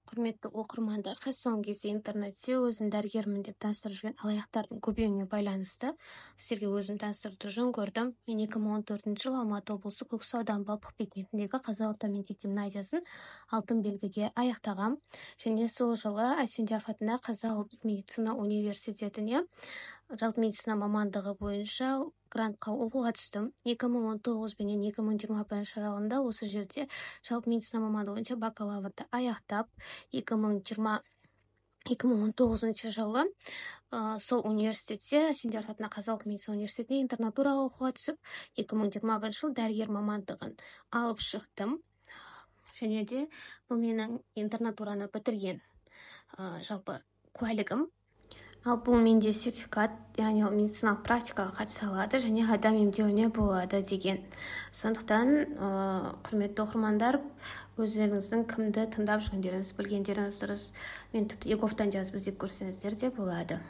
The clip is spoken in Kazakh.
Құрметті оқырмандар, қазір соңғы кезде интернетте өзін дәрігермін деп таныстырып жүрген алаяқтардың көбеюіне байланысты сіздерге өзім таныстыруды жөн көрдім. Мен 2014 жылы Алматы облысы Көксу ауданы Балпық бекетіндегі Қазақ орта мектеп гимназиясын алтын белгіге аяқтағам. Және сол жылы Асфендияров атындағы Қазақ ұлттық медицина университетіне жалпы медицина мамандығы бойынша грантқа оқуға түстім. 2019 бенен 2021 аралығында осы жерде жалпы медицина мамандығы бойынша бакалаврды аяқтап, 2019 жылы сол университетте, Асфендияров атындағы Қазақ ұлттық медицина университетіне интернатураға оқуға түсіп, 2021 жылы дәрігер мамандығын алып шықтым. Және де бұл менің интернатураны бітірген жалпы куәлігім. Ал бұл менде сертификат, яғни ол медициналық практикаға қатыса алады және адам емдеуіне болады деген. Сондықтан, құрметті оқырмандар, өздеріңіздің кімді тыңдап жүргендеріңізді білгендеріңіз дұрыс. Мен тіпті еговтан жазып іздеп көрсеңіздер де болады.